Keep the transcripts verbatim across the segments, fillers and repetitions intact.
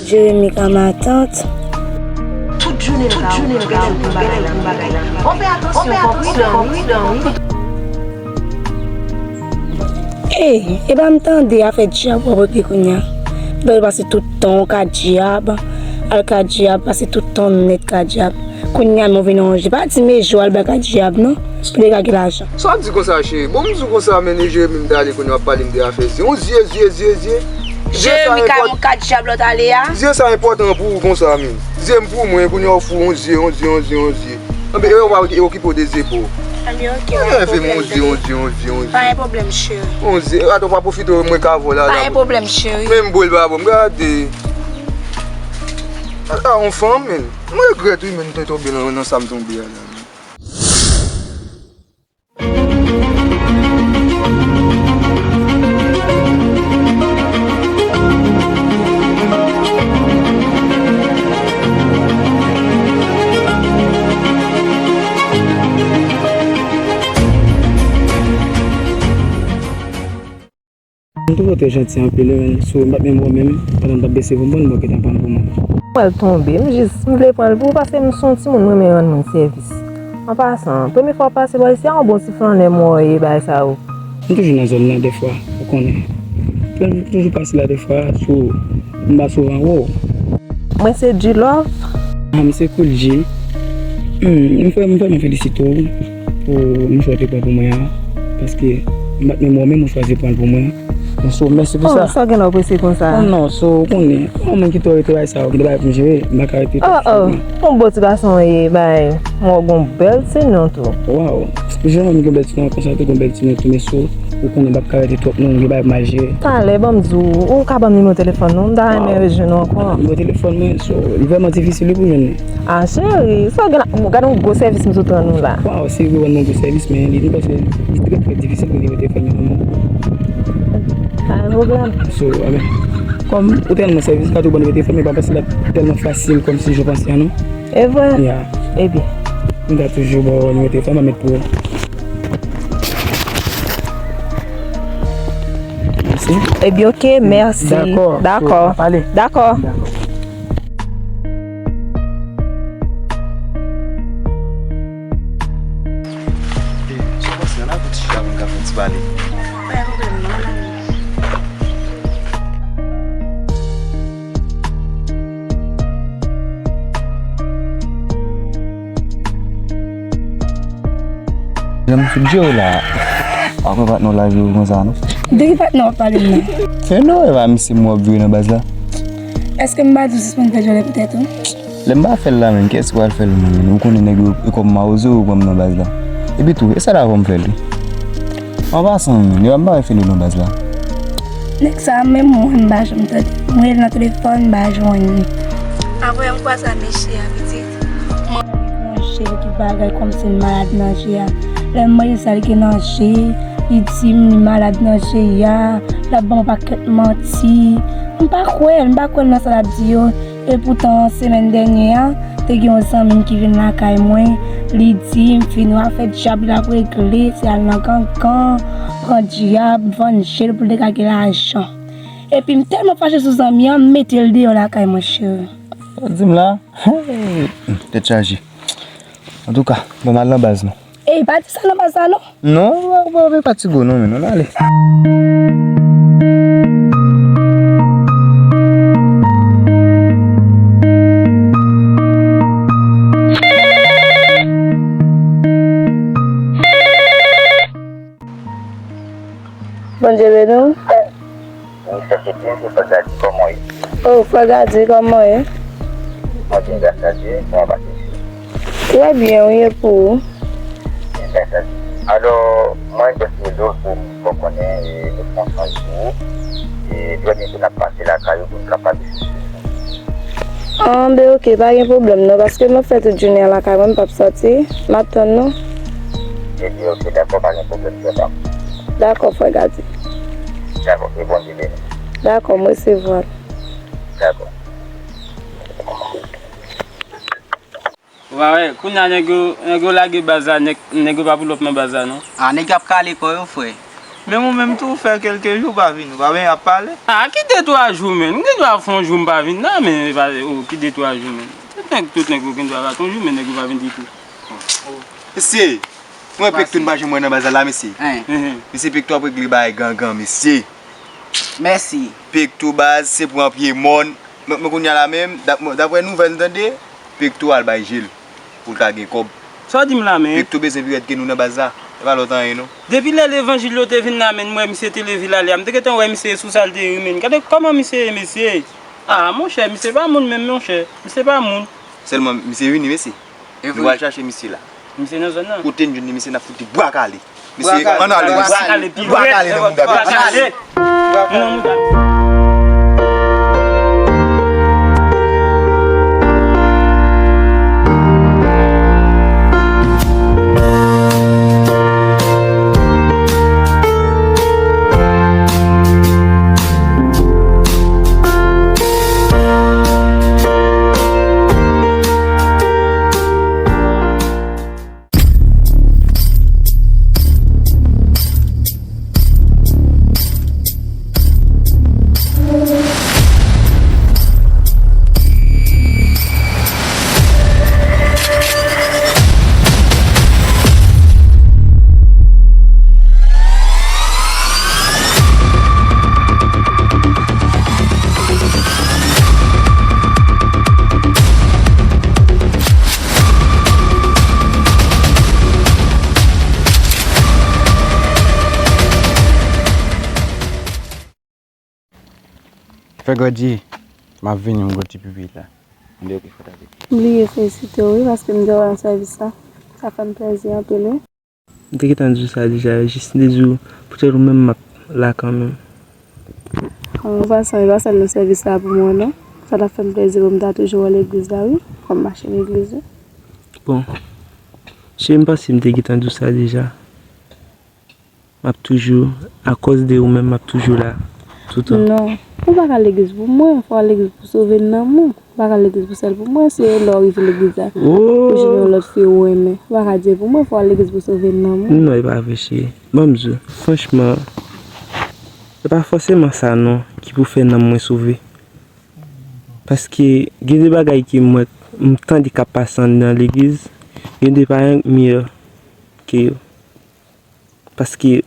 Jeremy ka matant. Tout jounen nou ka yon bagay. Ou fè atansyon, konpri dan wi. Ey, e pa m tande afè dyab w ap regle kounye a. Ou pase tout tan w ka dyab, al ka dyab, pase tout tan w nèt ka dyab. Kounye a men w vin yon je. Pa di men je w al bay ka dyab non. Pou li ka gen lajan. Sa w ap di konsa cheri? Bon m di w konsa men Jeremy m t ale kounye a w ap pale m de afè zye. Yon zye, zye, zye, zye. Jeremy ka yon ka dyab lòt ale a. Zye sa enpòtan pou ou konsa men. Zye m pou mwen kounye a w fou yon zye, yon zye, yon zye, yon zye. Anben e w pa okipe w de zye pa w. Anben ok, pa gen pwoblèm. Yon zye, yon zye, yon zye, yon zye. Pa gen pwoblèm cheri. Yon zye, atò pa pwofite mwen ka vòl la. Pa gen pwoblèm cheri. Men m bwè l pa bon, gade. A yon fanm men. Mwen regrèt wi men m te tonbe nan sa m tonbe a la. M toujou te janti anpil wi men, sou m pa t menm wè w menm, pandan m t ap bese pou m pran l, mwen gentan pran l pou mwen. Mwen pral tonbe, m jis, m vle pran l pou ou paske m se yon timoun, m renmen rann moun sèvis. An pasan, premye fwa w pase bò isi a, yon bon ti flannè m wè w ye, bagay sa yo. M toujou nan zòn nan dèfwa, ou konnen. M toujou pase la dèfwa, sou, m pa souvan wè w. Mwen se G-Love. Ah, m se Cool G. Hmm, m vrè-, m vrèman felisite w pou mouchwa w te pran pou mwen an, paske m pa t menm wè w, men ou chwazi pran l pou mwen. Bon, so, mèsi pou sa. Oh, sa w gen lè w prese konsa? Oh, non, so, ou konnen, yon moun ki twò rete bay sa yo, gen de bagay pou m jere, m pa ka rete twòp. Oh, oh, yon bon ti gason w ye, bay, mwen gen yon bèl ti non tou. Waw, jan yon moun gen bèl ti non konsa, tou gen bèl ti non tou, men so, ou konnen m p ap ka rete twòp non, m gen bagay pou m al jere. Talè, ban m di w, ou ka ban m nimewo telefòn nou, m ta renmen rejwenn ou ankò. Nimewo telefòn mwen, so, li vrèman difisil wi pou jwenn li. Ah, cheri, sa w gen la, gade yon gwo sèvis m sot rann ou la. Waw, se vre w rann mwen gwo sèvis, men li, m panse li trè, trè difisil pou nimewo telefòn mwen nan men w. Pa gen pwoblèm. So, anben, kòm ou te rann mwen sèvis, m ka tou ban nimewo telefòn, men m pa panse l ap tèlman fasil kòmsi jan w panse an non. E vre? Ya. Ebyen. M ka toujou ba w nimewo telefòn, m a met pou ou. Mèsi. Ebyen, ok, mèsi. Dakò. Dakò. So, n a pale. Dakò. Dakò. Sa w panse, ann al fè ti chita pou n ka fè yon ti pale? Pa gen pwoblèm non, ann ale. Jan m sou dye w la. Pa kwè patnè w lage w konsa non. De ki patnè w ap pale m nan? E non, e pa misye m wè w ap vire nan baz la. Èske m pa di w sispann fè djòlè pou tèt ou? Lè m pa fè l la menm, kiyès ki pral fè l menm? Ou konnen nèg yo e kòm mawozo yo pran m nan baz la. Epi tou, e sa la fò m fè l wi. An pasan menm, yo m pa wè Felo nan baz la. Nèg sa menm mwen m pa janm tande. Mwen rele l nan telefòn, m pa jwenn li. Apre m kwè sa mesye a pitit. Mwen yon jèn ki bagay kòmsi l malad nan je a. Lè m mande sa l gen nan je, li di m li malad nan je a. L ap ban m pakèt manti. M pa kwè l, m pa kwè l nan sa l ap di yo. Epoutan, semèn dènye a, te gen yon zanmi m ki vin lakay mwen. Li di m, fini w afè dyab li ap regle, se al nan gangan, pran dyab, vann je l pou l te ka gen lajan. Epi m tèlman fache sou zanmi an, m mete l deyò lakay mwen, cheri. Sa w di m la? Hey! Tèt chaje. Antouka, bon, m al nan baz non. Ey, pa di sa nan baz la non. Non, pa, pa, pa ti go non, men non, ale. Bondye beni w. Wi, sè Keti, se Frè Gadi, kòman w ye? Oh, Frè Gadi, kòman w ye? Mwen byen, gras a Dye, kòman w pase? Trè byen, wi, e pou ou? Byen, gras a Dye. Alò, mwen jis rele w pou m fè w konnen, e, nou pran swen pou ou. E, trè byento n ap pase lakay ou pou n ka pale sou sijè. Anben, ok, pa gen pwoblèm non, paske m ap fè tout jounen an lakay mwen, m p ap sòti. M ap tann nou. Ebyen, ok, dakò, pa gen pwoblèm, frè pa m. Dakò, Frè Gadi. Dakò, ke Bondye beni w. Dakò, m resevwa l. Dakò. Ou pa wè, kounye a nèg yo, nèg yo lage baz la, nèg, nèg yo pa pull up nan baz la non. Ah, nèg yo ap kale kò yo, frè. Men ou menm tou, ou fè kèlke jou ou pa vini, ou pa vin ap pale. Ah, ki de twa jou, menn? M gen dwa fè yon jou m pa vin nan, men e pa, oh, ki de twa jou, menn? Tout nèg, tout nèg yo gen dwa rat yon jou, men nèg yo pa vin ditou. Mesye, mwen Pektou n pa janm wè nan baz la, mesye. Hein. Mhm. Mesye Pektou ap regle bagay gangan, mesye. Mèsi. Pektou baz, se pran pye mòn. Men, men kounye a la menm, dap-, daprè nouvèl n tande, Pektou al bay je l pou l ka gen kòb. Sa w di m la, men? Pektou bezwen pi rèd ke nou nan baz la. E pa lòt anyen, non. Depi lè levanjil yo te vin la, men, m wè misye te leve l ale a. M te gentan wè misye sou sa l te ye, men. Gade kòman misye ye, mesye. Ah, monchè, misye pa moun menm, monchè. Misye pa moun. Sèlman, misye vini, mesye. E vre. Nou al chache misye la. Misye nan zòn nan. Kote n jwenn li, misye n ap fout li bwa kale. Mesye, ann ale, mesye. Bwa kale, pi bwa kale nan mouda. Bwa kale. Ann ale. Ann nan mouda. Fè gadi, m ap vini, m gwo ti pipi la. Ann, ok, fè gadi. M bliye felisite w, wi, paske m te wè w nan sèvis la. Sa fè m plèzi anpil, wi. M te gentan di w sa deja, jis m te di w poutèt ou menm m ap la kanmenm. An pasan, e pa sèl nan sèvis la pou mwen non. Sa t ap fè m plèzi pou m ta toujou wè legliz la wi, kòm mache legliz wi. Bon, cheri, m panse m te gentan di w sa deja. M ap toujou, akòz de ou menm, m ap toujou la toutan. Non, ou pa ka al legliz pou mwen, fò w al legliz pou sove nanm ou. Ou pa ka al legliz pou sèl pou mwen, se lè w rive legliz la, ou jwenn yon lòt fi ou renmen. Ou pa ka di pou mwen, fò w al legliz pou sove nanm ou. Non, e pa vre, cheri. Ban m di w, franchman, e pa fòseman sa non ki pou fè nanm mwen sove. Paske gen de bagay ke m wè, m tande k ap pase anndan legliz, gen de payan miyò ke yo. Paske,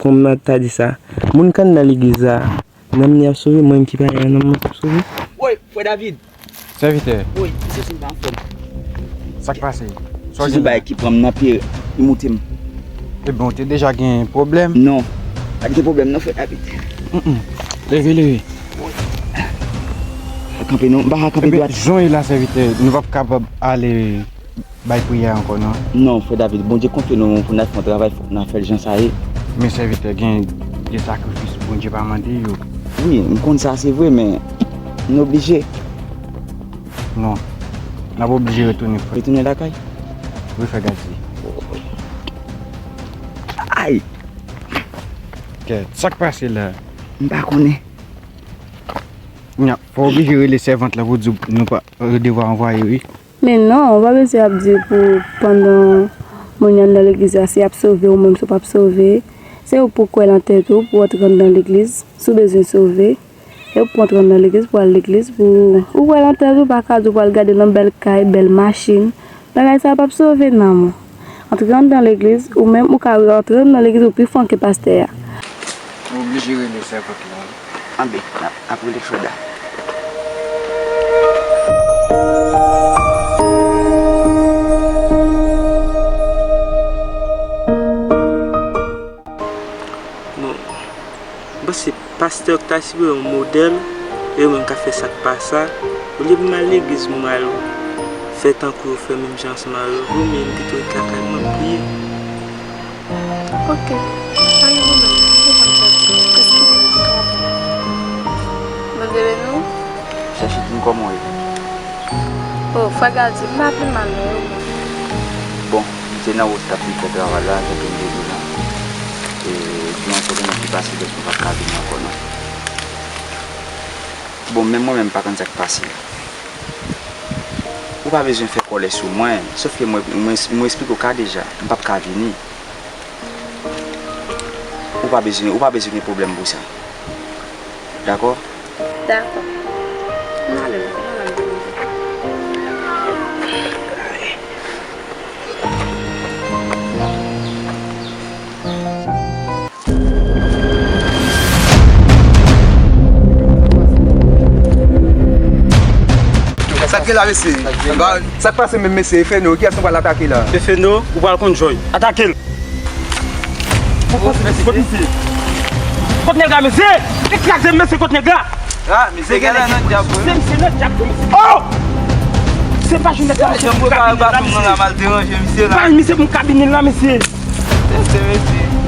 kòman m ta di sa, moun k anndan legliz la, nanm li ap sove, mwen menm ki payen an, nanm mwen p ap sove. Woy, frè David! Sèvitè. Woy, misye fin pa anfòm. Sa k pase? Sa w gen la? Ti bagay ki pran m nan pye, li moute m. Ebyen, ou te deja gen pwoblèm? Non, pa t gen pwoblèm non, frè David. Mm, mm. Leve, leve. Woy. Pa kanpe non, m pa ka kanpe dwat. Ebyen, jan w ye la, sèvitè, nou p ap kapab ale bay priyè ankò non. Non, frè David, Bondye konfye nou pou n al fè yon travay, fòk n al fè l jan sa ye. Men sèvitè, gen de sakrifis Bondye pa mande yo. Wi, m konn sa, se vre, men n oblije. Non, n ap oblije retounen, frè. Retounen lakay? Wi, frè Gadi. Ay! Kèt, sa k pase la? M pa konnen. Kounye a, fò w oblije rele sèvant lan pou di w nou pa, devwa anvwaye, wi. Men non, ou pa bezwen ap di pou pandan moun yo anndan legliz la, si y ap sove ou menm, si w p ap sove. Se ou pou kwè nan tèt ou, pou w antre anndan legliz, si w bezwen sove. E ou pou antre anndan legliz, pou w al legliz, pou ou kwè nan tèt ou, pa ka di w pral gade nan bèl kay, bèl machin. Bagay sa p ap sove nanm ou. Antre anndan legliz, ou menm ou ka antre anndan legliz ou pi fon ke pastè a. Ou oblije rele sèvant lan. Anben, n ap, n ap rele Freda. Bon, m panse pastè yo ki ta sipoze yon modèl, e yo menm k ap fè sa k pa sa. Olye pou m al legliz pou m al fè tankou yo fè menm jan ansanm avè yo, men m pito ret lakay mwen, m priye. Ok, pa gen pwoblèm, m konprann sa w di. Èske m ka... Bondye beni w. Chèche di m kòman w ye. Oh, frè Gadi, m pa pi mal non, e ou menm? Bon, m te nan wout k ap vin fè travay la, jan ke m te di w lan. E gen yon sèten tan ki pase, donk m pa t ka vini ankò non. Bon, men mwen menm m pa konn sa k pase. Ou pa bezwen fè kòlè sou mwen, sòf ke mwen, mwen, mwen eksplike w ka deja, m p ap ka vini. Ou Ou pa bezwen, ou pa bezwen gen pwoblèm pou sa. Dakò? Dakò. M ale, m ale. Sa k gen la, mesye? Sa k pase menm, mesye? E Feno, kiyès nou pral atake la? E Feno, ou pral konn jòy. Atake l! Kot misye? Kot nèg la, mesye? Ekraze m, mesye, kot nèg la? Ah, misye genlè nan djab, wi. Se misye nan djab, mesye. Oh! Se pa jwenn nèg la, mesye, pou m ka vin la, mesye. Pa misye pou m ka vin la, mesye.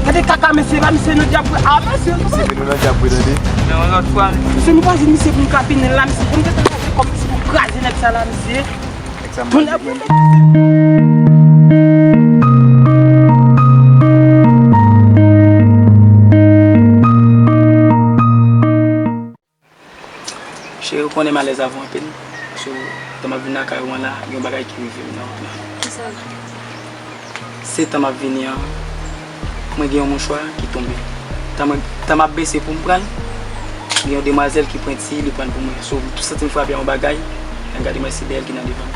Gade kaka, mesye, pa misye nan djab, wi. Ah, mesye, nou pa. Misye vin nan djab, wi, tande. Men yon lòt fwa, mesye, nou pa jwenn misye pou m ka vin la, mesye. Pou m te kraze kòb, mesye, pou m kraze nèg sa la, mesye. Nèg sa m pa jwenn menm. Cheri, ou konnen m alèz avè w anpil. So, tan m ap vin lakay ou an la, gen yon bagay ki rive m nan wout la. Kisa? Se tan m ap vini an, mwen gen yon mouchwa ki tonbe. Tan mwen, tan m ap bese pou m pran l, gen yon demwazèl ki pwenti, li pran l pou mwen. So, m tou santi m frape a yon bagay, lè m gade m wè se dèyè l ki nan devan m.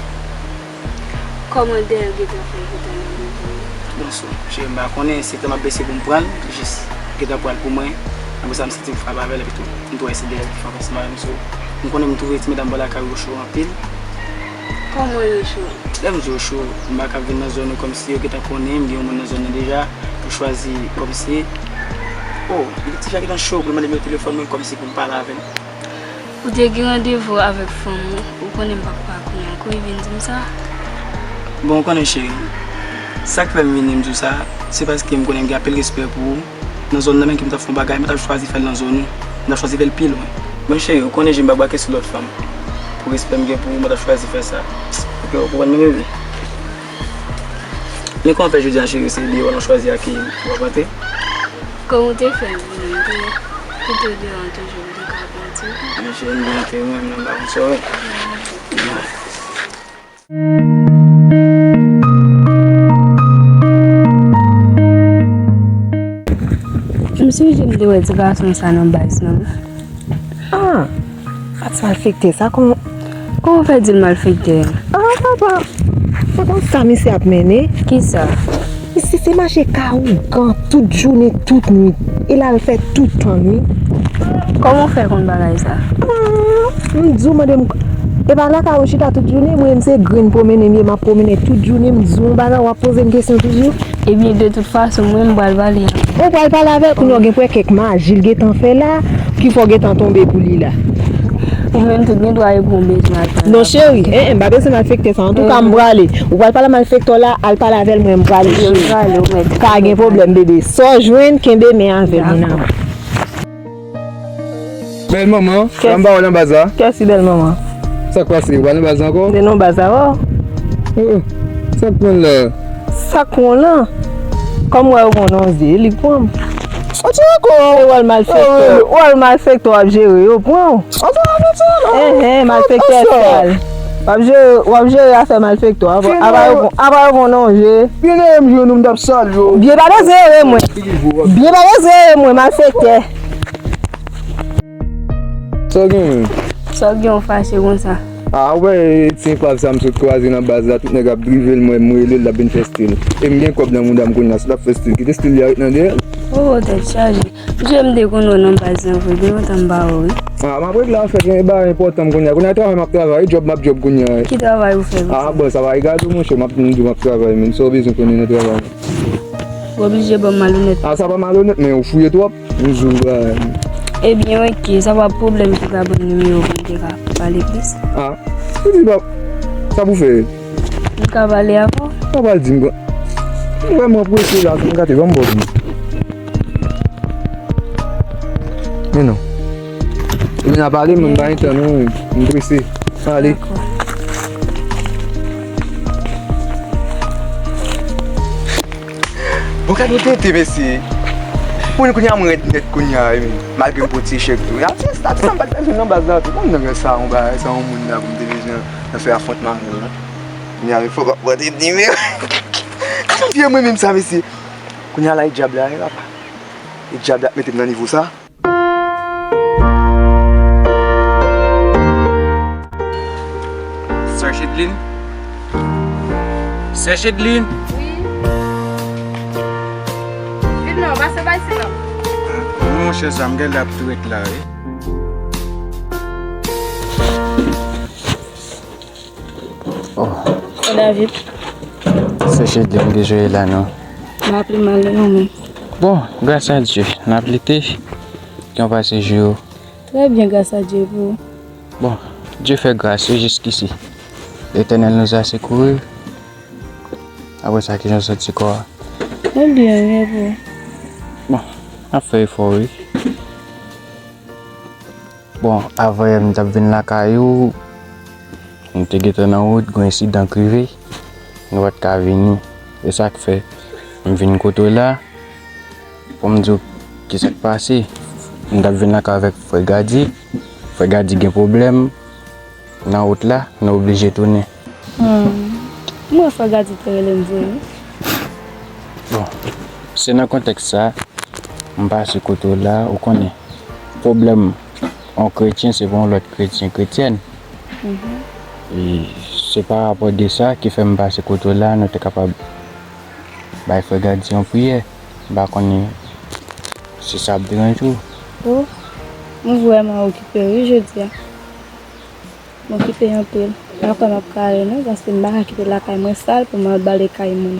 Kòman dèyè l gentan fè l gentan nan devan w? Bon, so, cheri, m pa konnen, se tan m ap bese pou m pran l, li jis gentan pran l pou mwen. Apre sa, m santi m frape avè l, epi tou, m tou wè se dèyè l ki frape ansanm avè m. So, m konnen m twouve ti medam bò lakay yo cho anpil. Kòman yo cho? Lè m di yo cho, m pa ka vin nan zòn yo kòmsi yo gentan konnen m, gen yon moun nan zòn nan deja, yo chwazi kòmsi, oh, li deja gentan cho pou l mande nimewo telefòn mwen kòmsi pou m pale avè l. Ou te gen randevou avèk fanm ou, ou konnen m p ap pa konnen ankò, e vin di m sa? Bon, ou konnen cheri, sa k fè m vini m di w sa, se paske m konnen m gen anpil respè pou ou. Nan zòn nan menm ke m t ap fè yon bagay, mwen t ap chwazi fè l nan zòn ou. Mwen t ap chwazi fè l pi lwen. Bon cheri, ou konnen je m pa brake sou lòt fanm. Pou respè m gen pou ou, mwen t ap chwazi fè sa. Ok, ou konprann mwen, bebe? Men kòman fè jodi a, cheri, se deyò a nou chwazi akeyi m? Ou ap antre? Kòm ou te fè m vini, m te kite w deyò an toujou, m te ka pran ti. Men cheri, m byen antre, mwen menm, m pa konn sa w wè. M sonje m te wè ti gason sa nan baz nan. Ah, a ti malfektè sa, kòman? Kòman w fè di l malfektè? Ah, papa, se konsa misye ap mennen. Kisa? Misye se mache ka ougan tout jounen, tout nwit. E l al fè tout tan li. Kòman w fè konn bagay sa? Ah, m di w, mande m. E pa lakay ou chita tout jounen, mwen menm se grenn pwomennen m ye, m ap pwomennen tout jounen, m di w yon bagay, w ap poze m kesyon toujou. Ebyen, de tout fason, mwen, m pral pale avè l. Ou pral pale avè l, kounye a w gen pou wè kèk maji l gentan fè la, ki fè w gentan tonbe pou li la. Ou menm tou gen dwa reponn bezwen al pale avè l. Non, cheri, en, en, m pa bezwen malfektè sa. Antouka, m prale. Ou pral pale a malfektè w la, al pale avè l, mwen, m prale, cheri. M prale, ou mèt. Pa gen pwoblèm, bebe. Sa w jwenn, kenbe men avè l, mon amour. Bèl manman, sa m pa wè nan baz la. Kiyès ki bèl manman? Sa k pase? Ou pa nan baz la ankò? M te nan baz la, oh. Oh, oh. Sa k pran la? Sa k pran la? Kòm wè yo pran nan zye, li k pran m. Antre ankò. E wòl malfektè. Oh, wòl malfektè w ap jere, yo pran w. Antre ankò, non. Enhen, malfektè sal. W ap jere, w ap jere afè malfektè. Apa, apa yo pran, apa yo pran nan zye. Byen ere m jwenn ou, m t ap salye w. Byen pa bezwen ere mwen. Byen pa bezwen ere mwen, malfektè. Sa w gen menm? Sa w gen w fache konsa? A, ou wè ti enpav sa m sot kwaze nan baz la, tout nèg ap drive l, mwen m rele l, l ap vin fè stil. E m gen kòb nan mouda m kounye a, si l ap fè stil, kite stil li a ret nan dèyè l. Oh, tèt chaje. Misye, m te konn wè w nan baz la vre, gen lontan m pa wè w, wi. A, m ap regle afè, gen bagay enpòtan m kounye a. Kounye a travay m ap travay, djòb m ap djòb kounye a. Ki travay ou fè konsa? A, bon, sa pa egale w, monchè, m ap di w m ap travay, men sa w bezwen konnen nan travay la? Ou oblije ban m malonèt. A, sa pa malonèt, men ou fouye twòp. Bonjou, bay. Ebyen, oke, sa pa pwoblèm, ki ka ban m nimewo pou m te ka pale plis. A, ou di pa, sa pou fè? M ka pale avè w? Sa pral di m, m vrèman prese la, sa m gate, ban m bò di. Men non. Ou vin a pale, men m pa gen tan, non, m prese. Ale. Dakò. Bon, gade yon tenten, mesye. Moun kounye a m rèd nèt kounye a, wi. Malgre m pote chèk tou. Atis, atis sa m pa t bezwen nan baz la tou. Kòm nèg sa yon bagay, sa yon moun la pou m te bezwen nan fè afwontman avè l, non. Kounye a, fòk m ap pote nimewo. Gade yon vye mwen menm sa, mesye. Kounye a la, e dyab la, e papa. E dyab la ap mete m nan nivo sa. Sè Chedlin? Sè Chedlin? Wi. Vin non, pase bay sila. Monchè, sa m gen l ap tou ret la, wi. Oh. Sè David. Sè Chedlin, m te jwe la, non. M ap li mal, non, men. Bon, gras a Dye, n ap lite. Kòman w pase jou yo? Trè byen, gras a Dye, pou ou? Bon, Dye fè gras, wi, jiskisi. Letènèl nous a secourus. Apre sa, kijan w santi kò a? Mwen byen, wi, pou ou? Bon, n ap fè efò, wi. Bon, avanyè m t ap vin lakay ou, m te gentan nan wout, gen yon ensidan k rive, nou pa t ka vini. E sa k fè m vin kote w la, pou m di w kisa k pase. M t ap vin lakay avèk frè Gadi. Frè Gadi gen pwoblèm nan wout la, nou oblije tounen. Hmm. Mwen, frè Gadi te rele m vre, wi. Bon, se nan kontèks sa, m pase kote w la, ou konnen. Pwoblèm yon kretyen, se pa yon lòt kretyen, kretyèn. Mhm. E se pa rapò de sa ki fè m pase kote w la, nou te kapab bay frè Gadi yon priyè. M pa konnen si sa ap deranje w. Oh, mwen vrèman okipe, wi, jodi a. M okipe anpil. M pa kwè m ap ka ale non, paske m pa ka kite lakay mwen sal pou m al bale kay moun.